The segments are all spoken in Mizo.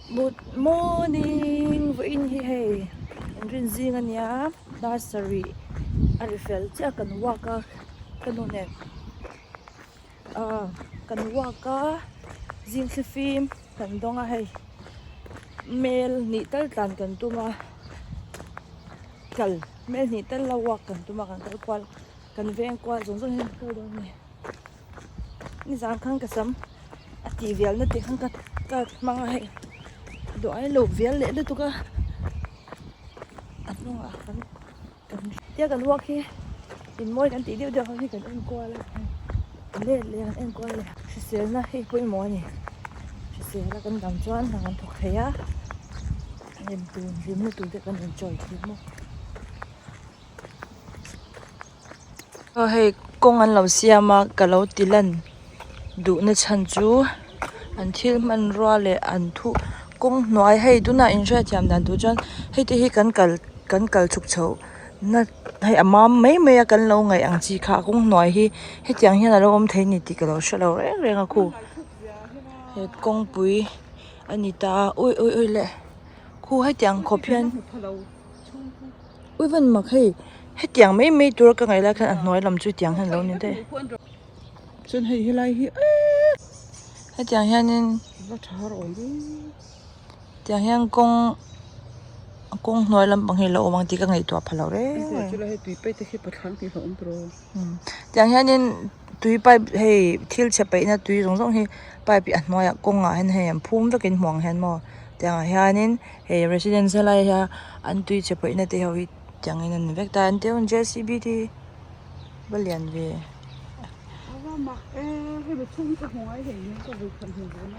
Good morning vawiin hi hei an rin zing a nia dar sarih a ri fel chiah kan walk a ka nu nen ah kan walk a zing thlifim kan dawng a hei mel hnih tal tlan kan tum a kal mel hnih tal la walk kan tum a kan kal kual kan veng kual zawng zawng hian kan kal dawn a ni. Nizan khan ka sam a tih vial na tih khan ka ka hmang a hei duh ai lo vial leh lutuk a a hnungah kan kan tia kan walk hi in mawi kan tih deuh deuh ho hi kan en kual a let leh kan en kual leh hriselna hi pawimawh a ni hrisel a kan dam chuan hna kan thawk thei a hlim tur hlimna tur te kan enjoy thei bawk. Aw hei kawng an lo siam a ka lo ti lan duh na chhan chu an thil hmanrua leh an thu kawng hnuai hei tunah in hriatthiam dan tur chuan hei te hi kan kal kan kal chhuk chhoh na hei a mam mai mai a kan lo ngaih ang chi kha kawng hnuai hi hetiang hian alo awm thei a ni tih ka lo hre lo reng reng a khu he kawngpui a ni ta a ui ui ui leh khu hetiang khawp hian. Ui van mak hei hetiang mai mai tura ka ngaih lai khan a hnuai lam chu tiang hian alo ni daih chuan hei helai hi eee hetiang hianin va tha har awm ve tiang hian kawng kawng hnuai lampang hi a lo awm ang tih ka ngaihtuah pha lo reng reng chulai hei tui paih te khi pathlâng tih hlauh awm tawh rawh tiang hianin tui pipe hei thil chhe paihna tui zawng zawng hi pipe hi a hnuaiah kawngah hian hei an phum vekin hmuh ang hian maw tiangah hianin. Hei residence helai hian an tui chhe pawih na te ho hi tiang in an ni vek ta an tia j c b te hi va lian ve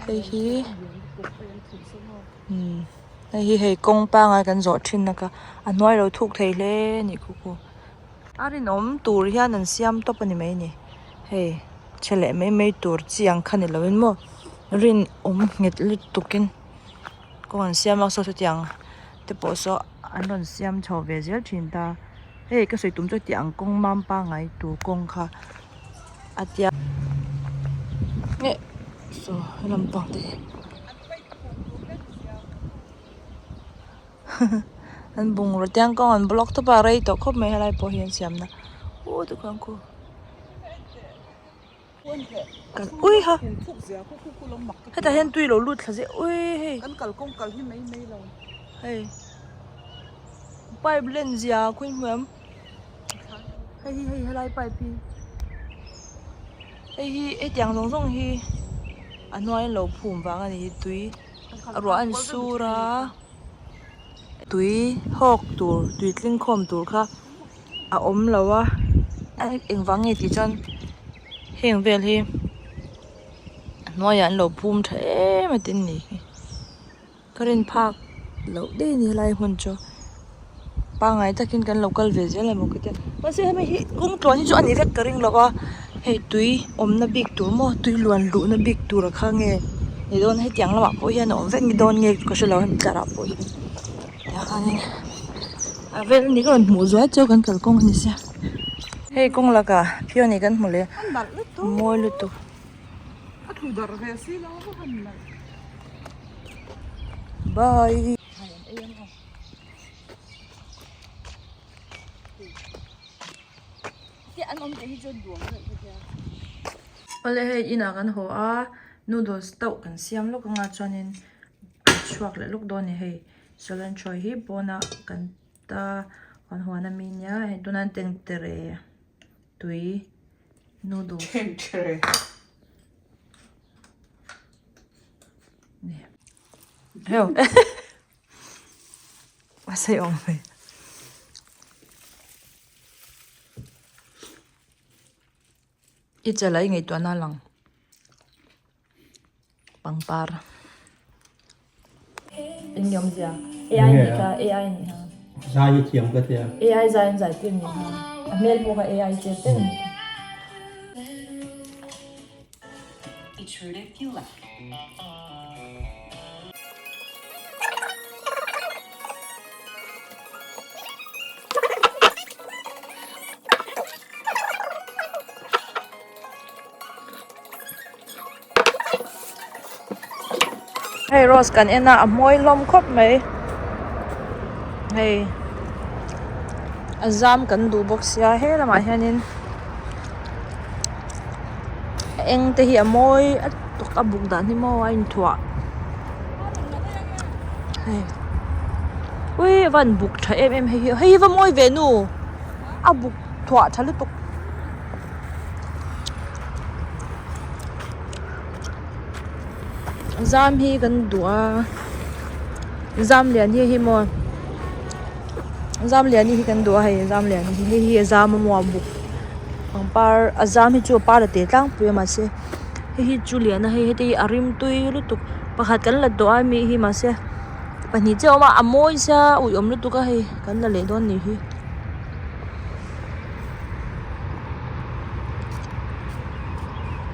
hei hi umm hei hi hei kawng pangai kan zawh thin na kha a hnuai lo thuk thei hle a nih khu khu a rinawm tur hian an siam tawp a ni mai ni hei chhe leh mai mai tur chi ang kha ni lo in maw rinawm nghet lutuk in. Kawng an siam a saw chutiang te pawh saw an rawn siam chho ve zel thin ta hei ka sawi tum chu tih ang kawng mam pangai tur kawng kha a tia nge saw lampang te hi an bungraw tiang kawng an block tawp a rei tawh khawp mai helai pawh hi an siam na u tikhuan khu. Ui ha hetah hian tui lo lut thla zeh ui hei hei pipe len zia khawi hmu em hei hi hei helai pipe hi hei hi hetiang zawng zawng hi a hnuai an lo phum vang a ni hi tui ruah a insur a tui hawk tur tui tling khawm tur kha. a awm lo a engvang nge tih chuan heng vel hi a hnuaiah an lo phum tha em a tin ni hi ka rin phak loh daih a ni helai hmun chu pangngai takin kan lo kal ve zel emaw ka tia mahse hemi hi kawng tluan hi chu a ni vek ka ring lo a hei tui awmna bik tur maw tui luan luhna bik tur a kha nge ni dawn hetiang lamah pawh hian a awm vek ni dawn nge ka hre lo hemi tlarah pawh hian. Tah khanin a vel ni ka rawn hmuh zuai chu kan kalkawng a ni sia hei kawng lakah phian hi kan hmu leh a mawi lutuk. Bye. Awle hei inah kan haw a noodles tauh kan siam lawk anga chuanin kan chhuak leh lawk dawn a ni hei. Solanchawi hi pawnah kan ta kan huan ami nia hei tuna an tengtere tui noodles Tengtere heo a sei awm mai i chala i ngaihtuahna a lang. Pangpar eng nge awmzia AI nih kha AI nih kha zai hi thiam ka tia AI zai an zai tir nih kha a hmel pawh kha AI che vek a nih kha. Hei rose kan en a a mawi hlawm khawp mai hei a zam kan duh bawk sia he lamah hianin a eng te hi a mawi a tawk a buk dan hi maw a inthuah hei ui a van buk tha em em hei hi hei hi va mawi ve nu a buk thuah tha lutuk. Zam hi kan duh a zam lian hi hi maw zam lian hi kan duh a hei zam lian hi hei hi a zam a maw a buk pangpar a zam hi chu a par a te tlangpui a mahse hei hi chu lian a hei heti hi a rimtui lutuk pakhat kan la tawh a mi hi mahse pahnih chiah a awm a a mawi sia a uiawm lutuk a hei kan la leh dawn nih hi.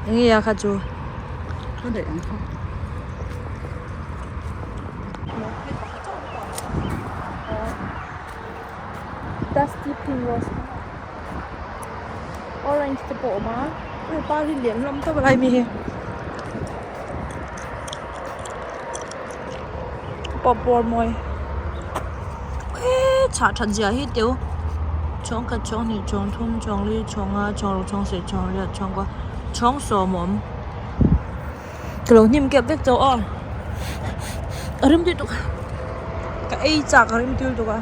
Enge a kha chu Ka daih ang kha. Dusty pink rose orange te pawh a awm a hei par hi lian hlawm tawp a lai mi hi pawh bawr mawi eee chhah that zia hi teu chhawng khat chhawng hnih chhawng thum chhawng li chhawng nga chhawng ruk chhawng sarih chhawng riat chhawng kua chhawng sawm a awm ka lo hnim kep vek tawh aw a rim tui tuk ka ei chak a rim tui lutuk a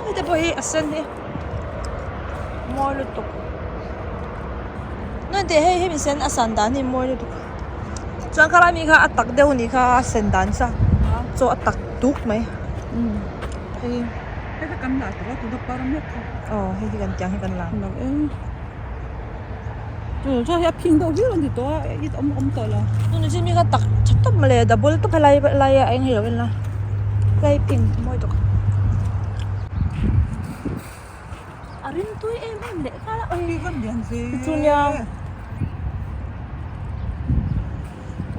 heti pawh hi a sen hi mawi lutuk. Nge teh hei hemi sen a san dan hi mawi lutuk chuan khalai mi kha a tak deuh anih kha a sen dan sa chaw a tak duk mai hei hei kha kan la tawh a tuna par mek kha aw hei hi kan tiang hi kan la lo e chu chu hi a phing deuh viau a ni tawh a it awm awm tawh lo tuna chu mi kha tak tha tawp mawle double tawp helai lai a eng hi lo en la helai pink mawi tawk. A rim tui em em leh nghal a Ui van lian ve Chu nia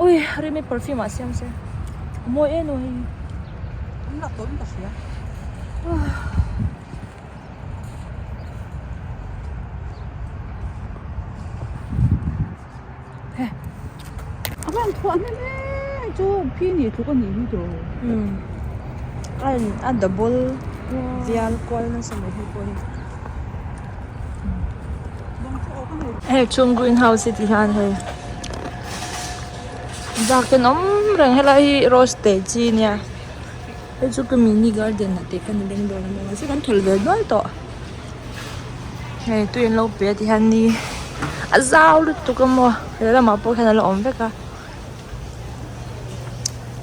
Ui a rim hi perfume ah siam se a mawi em em hei An la tawm ka hria A van thuah hnem em chu phi ni tluk a nih hi tawh. Umm a in a double vial kual nasa mai hei pawh hi. Hei chung green house hi ti hian hei bak ten awm reng helai hi rose te chi nia hei chu ka mini garden ah te khan a leng dawn a nia mahse kan thawlh ve nual tawh. Hei tui an lo pe a ti hian ni a zau lutuk a maw lehlamah pawh hian a la awm vek a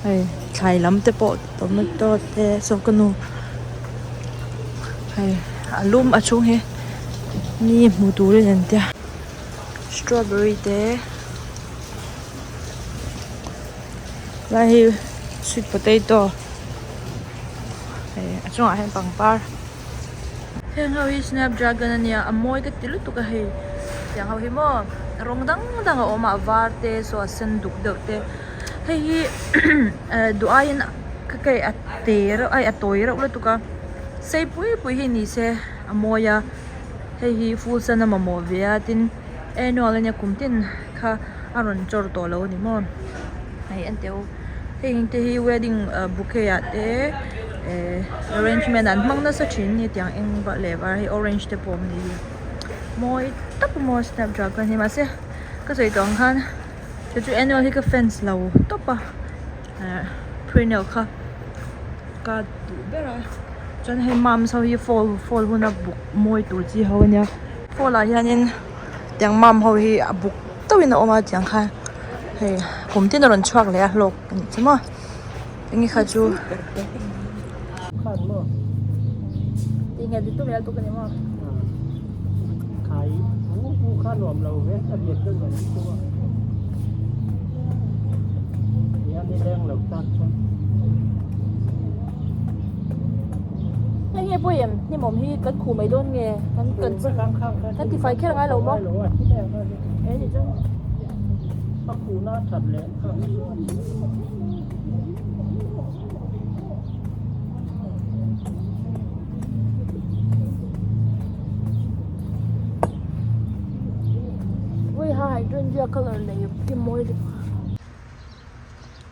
hei thlai lam te pawh tomato te saw ka nu hei a lum a chhung hi ni hmu turin an tia strawberry te lai hi sweet potato hei a chungah hian pangpar. Heng ho hi snapdragon a nia a mawi ka ti lutuk a hei tiang ho hi maw rawng dang dang a awm a a var te saw a sen duk deuh te hei hi eh duh aiin ka kei a te reuh ai a tawi reuh lutuk a sei pui pui hi ni se a mawi a hei hi full sen a mamawh ve a tin annual a nia kum tin kha a rawn chawr tawh lo a ni maw hei en teh u. Heng te hi wedding bouquet ah te eh arrangement an hmang nasa thin a ni tiang eng leh var hi orange te pawh a awm ni hi mawi tak maw snapdragon hi mahse ka sawi tawh ang khan chu chu annual hi ka fans lo tawp a eh perennial kha ka duh ber a chuan hei mums ho hi fall fall huna buk mawi tur chi ho a nia fall ah hianin tiang mum ho hi a buk teuhin a awm a tiang khan hei kum tin a rawn chhuak leh a hlawk a nih chu maw enge kha chu hei pawh em hnim awm hi kan khuh mai dawn nge kan kan tifai kher angai lo maw. Hydrangea colour nei hi mawi lutuk a.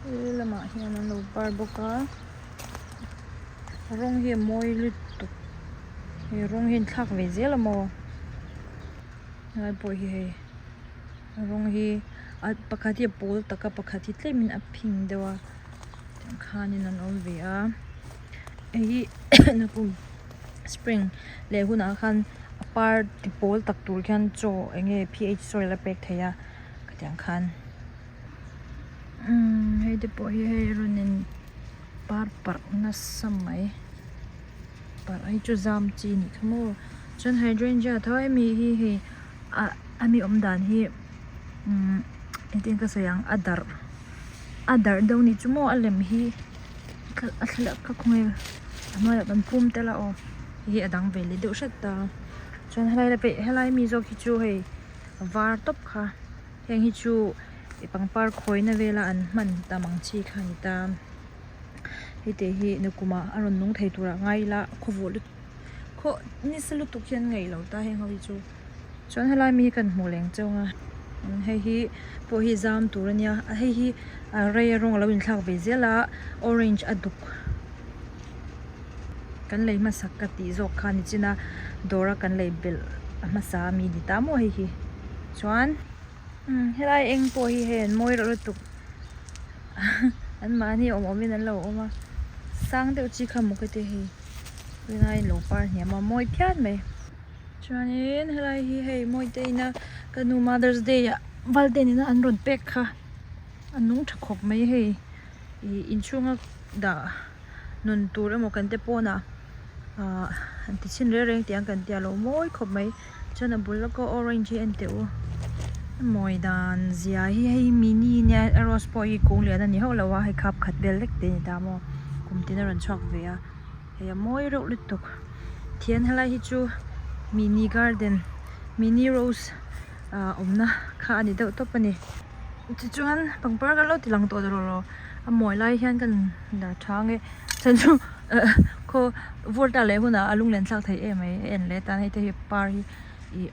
He lamah hian an lo par bawk a rawng hi a mawi lutuk he rawng hi an thlak ve zel a maw helai pawh hi hei rawng hi a pakhat hi a pawl tak a pakhat hi tlemin a phing deuh a tiang khanin an awm ve a hei hi nakum spring leh hunah khan a par ti pawl tak tur khian chaw eng nge ph soil a pek theih a khatiang khan. Umm hei te pawh hi hei rawn in par parh nasa mai parh hi chu zam chi a nih kha maw chuan hydrangea tho hemi hi hei ah a mi awm dan hi umm engtin ka sawi ang a darh a darh deuh a nih chu maw a lem hi a thlalak ka khawnge a hnuaiah kan phum tel a aw hei hi a dang ve leh deuh hret ta chuan helai la peh helai mi zawk hi chu hei a var tawp kha. Heng hi chu ih pangpar khawina vela an hman tam ang chi kha a ni ta hei te hi nakum ah a rawn nung thei turah ngai ila khawvawh lut khaw nisa lutuk hian ngaih lo ta heng ho hi chu chuan helai mi hi kan hmuh leng chauh a hei hi pawh hi zam tur a nia hei hi a rei a rawng a lo inthlak ve zel a orange a duk kan lei hmasak ka tih zawk kha ni chin a dawr a kan lei belh a hmasa ami ni ta maw hei hi chuan umm helai eng pawh hi hei an mawi reuh lutuk an mahni awm awm in an lo awm a sang deuh chi kha maw ka ti hei tunlai in lo par hniam a mawi phian mai chuanin helai hi hei mawi te ina ka nu mother's day ah valte nena an rawn pek kha a nung tha khawp mai hei ih inchhunga dah nun tur emaw kan te pawnah ahh an ti chhin reng reng tih ang kan tia lo mawi khawp mai chuan a bul lawka orange hi en teh u a mawi dan zia hi hei mini nia a rose pawh hi kung lian a ni hauh lo a hei khap khat vel lek te a ni ta maw kum tin a rawn chhuak ve a hei a mawi reuh lutuk thian helai hi chu mini garden mini rose ah awmna kha a ni deuh tawp a ni tichuan pangpar kan lo ti lang tawh rawh rawh a mawi lai hian kan dah tha ang e chhan chu khaw vur ta leh hunah a lunglen thlak thei em mai a en leh tan hei te hi par hi ih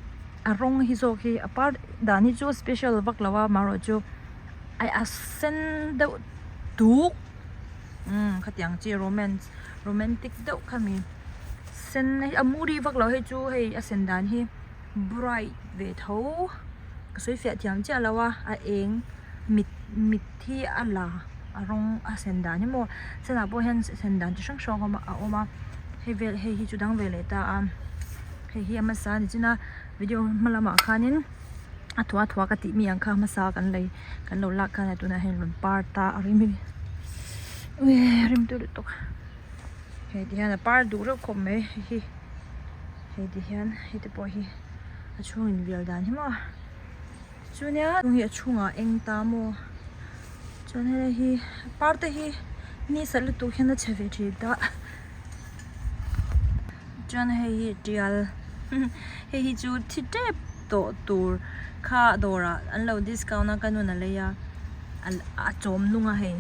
a rawng hi zawk hi a par dan hi chu special vak lo a amaherawh chu ai a sen deuh duk umm khatiang chi romance romantic deuh kha mi sen hi a muri vak lo hei chu hei a sen dan hi bright ve tho ka sawi fiah thiam chiah lo a a eng mit mit hi a la a rawng a sen dan hi maw senah pawh hian sen dan chi hrang hrang a awm a hei vel hei hi chu dang ve leh ta a hei hi a hmasa ni chin a video hma lamah khanin a thuah thuah ka tih mi ang kha hmasa kan lei kan lo lak khan tunah hian rawn par ta a rim hi rim tui lutuk hei ti hian a par duh reuh khawp mai hei hi hei ti hian hei te pawh hi a chhung invial dan hi maw chunia hi a chhungah eng ta maw chuan hei hi par te hi ni sat lutuk hian a chhe ve thin ta chuan hei hi tial hei hi chu thi tep tawh tur kha dawrah an lo discount a ka nun a lei a a chawm nung a hei.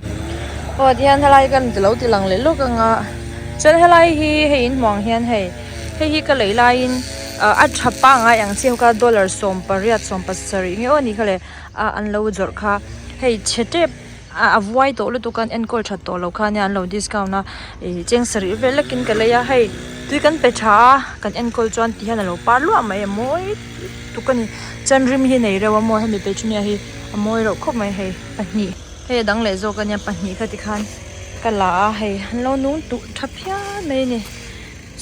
Aw tihian helai kan lo ti lang leh lawk ang a chuan helai hi hei in hmuh ang hian hei hei hi ka lei laiin ah a tha pangai ang chi ho kha dollar 18 17 nge aw a nih kha le ah an lo zawrh kha hei chhe tep ah a vuai tawh lutuk a an enkawl that tawh loh kha ania an lo discount a ih cheng sarih vel lekin ka lei a hei tui kan pe tha a kan enkawl chuan ti hian a lo par luah mai a mawi tuk a ni chuan rim hi nei reuh a maw hemi petunia hi a mawi reuh khawp mai hei pahnih hei a dang leh zawk a nia pahnih kha tikhan ka la a hei an lo nung duh tha phian mai a ni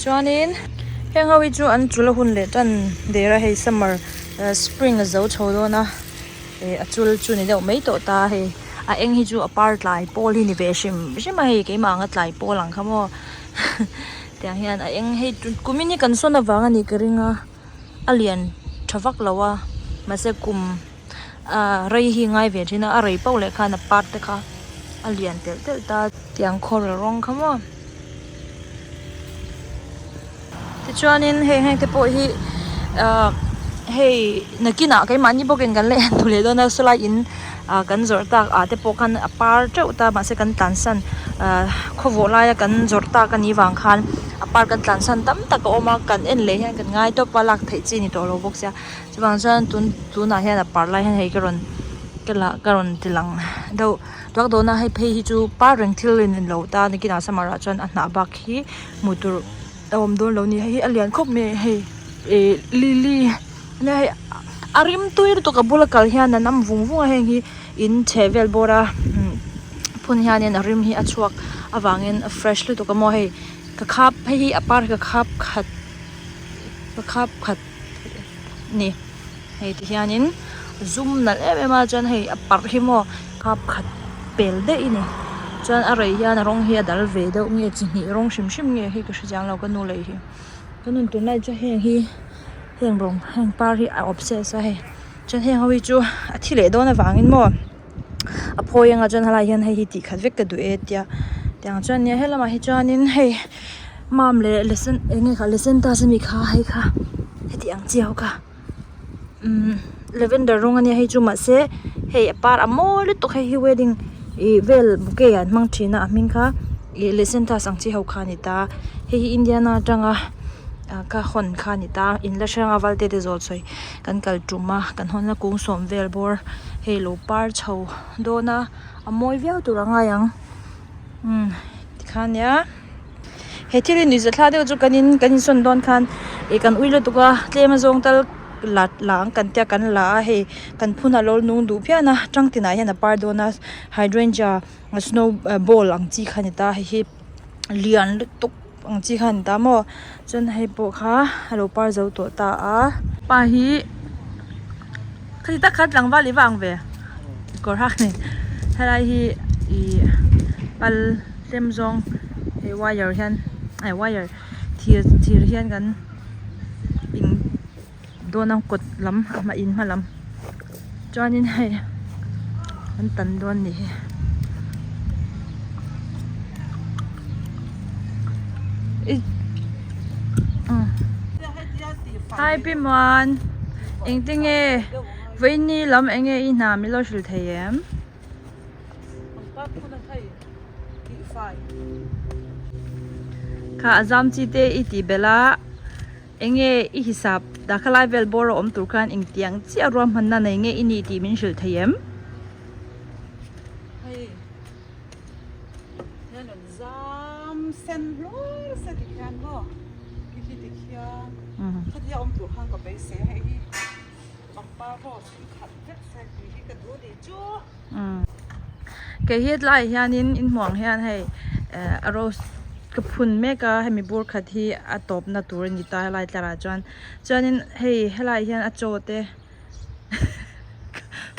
chuanin heng ho hi chu an chul a hun leh tan der a hei summer spring a zo chho dawn a ih a chul chu ni deuh mai tawh ta hei a eng hi chu a par tlai pawl hi ni ve hrim hrim a hei keimah anga tlai pawl ang kha maw tiang hian a eng hei kumin hi kan sawn avang a nih ka ring a a lian tha vak lo a mahse kum ah rei hi ngai ve thin a a rei pauh leh khan a par te kha a lian telh telh ta tiang khawrel rawng kha maw tichuanin hei heng te pawh hi ah hei nakinah keimahni bawkin kan la en duh leh dawn a sawlai in Ah kan zawrh tak ah te pawh khan a par teuh ta mahse kan tlansan ah khawvawh laia kan zawrh tak a nih vang khan a par kan tlansan tam tak a awm a kan en leh hian kan ngai tawp a lak theih chi a ni tawh lo bawk sia chuvang chuan tun tunah hian a par lai hian hei ka rawn ka lah ka rawn ti lang deuh tuak dawn a hei phei hi chu par reng thil in lo ta nakinah summer ah chuan a hnah bak hi hmuh tur a awm dawn lo a ni hei hi a lian khawp mai a hei ih lily nia hei a rim tui lutuk a bula kal hian a nam vung vung a heng hi in chheh vel bawr a phun hianin a rim hi a chhuak avangin a fresh lutuk a maw hei ka khap hei hi a par hi ka khap khat ka khap khat a ni hei ti hianin zum nalh em em a chuan hei a parh hi maw khap khat pel daih a ni chuan a rei hian a rawng hi a dal ve deuh nge chi hnih rawng hrim hrim nge hi ka hre chiang lo ka nu lei hi ka nun tunlai chu heng hi. Heng rawng heng par hi a obsess a hei chuan heng ho hi chu a thi leh dawn avangin maw a phawi anga chuan helaiah hian hei hi tih khat vek ka duh e tia tiang chuan nia helamah hi chuanin hei mam leh lesson eng nge kha lesson class ami kha hei kha heti ang chi ho kha umm lavender rawng ania hei chu mahse hei a par a mawi lutuk hei hi wedding ih vel bouquet ah an hmang thin a a hming kha ih lesson class ang chi ho kha a ni ta hei hi Indiana atanga. Ah ka hawn kha a ni ta in la hrang a valte te zawl sawi kan kal tum a kan hawn na kung sawm vel bawr hei lo par chho dawn a a mawi viau tur a ngai ang umm tikhan nia he thil hi nuihza thla deuh chu kan in kan insawn dawn khan ih kan ui lutuk a tlem a zawng tal la la ang kan tia kan la a hei kan phun a lo nung duh phian a tang tinah hian a par dawn a hydrangea snow ball ang chi kha a ni ta hei hi. Lian lutuk ang chi kha a ni ta maw chuan hei pawh kha a lo par zo tawh ta a. Pa hi khati tak khan tlangval i va ang ve kawr hak nei helai hi ih pal tlem zawng hei wire hian ai wire thir thir hian kan in dawn a kawt lam a hma in hma lam chuanin hei an tan dawn nih hi. Hi Pi Muan engte nge vawiini lam enge i hna min lo hrilh thei em? Kha a zam chi te i tih belh a. Enge i hisap dah kha lai vel bawr a awm tur khan engtiang chiah ruahmanna nei nge i nih tih min hrilh thei em? Hei hian rawn zam sen hlur se ti khian maw khi khi ti khian khatia awm tur khan ka beisei a hei hi pangpar rose hi khat vek se tih hi ka duh a nih chu. Kei hi tlaiah hianin inhmuh ang hian hei eh rose ka phun mek a hemi bur khat hi a tawpna tur a ni ta helai tlarah chuan chuanin hei helaiah hian a chaw te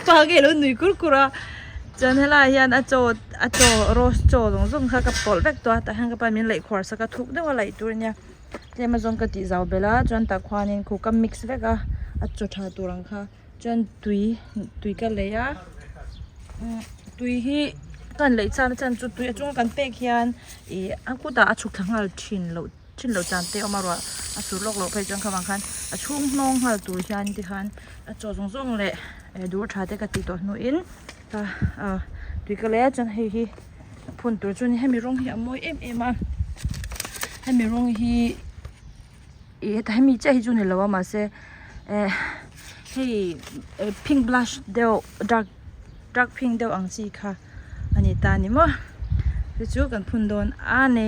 pa nge lo nui kur kur a chuan helaiah hian a chaw a chaw rose chaw zawng zawng kha ka pawlh vek tawh a tah hian ka pa in min laih khuar sak a thuk deuh a laih tur a nia tlem a zawng ka tih zau belh a chuan tah khuanin khu ka mix vek a a chaw tha tur ang kha. Chuan tui tui ka lei a tui hi kan lei chhan a chhan chu tui a chunga kan pek hian ih a kutah a chhuk thla nghal thin loh thin loh tan te a awm a ruah a sur lawk loh phei chuan kha vang khan a chhung hnawng nghal tur hian tikhan a chaw zawng zawng leh dur tha te ka tih tawh hnuin a tui ka lei a chuan hei hi phun tur chu a ni hemi rawng hi a mawi em em a hemi rawng hi. Ih heta hemi chiah hi chu ni lo a mahse eh hei pink blush deuh dark dark pink deuh ang chi kha a ni ta a ni maw chu chu kan phun dawn a ni.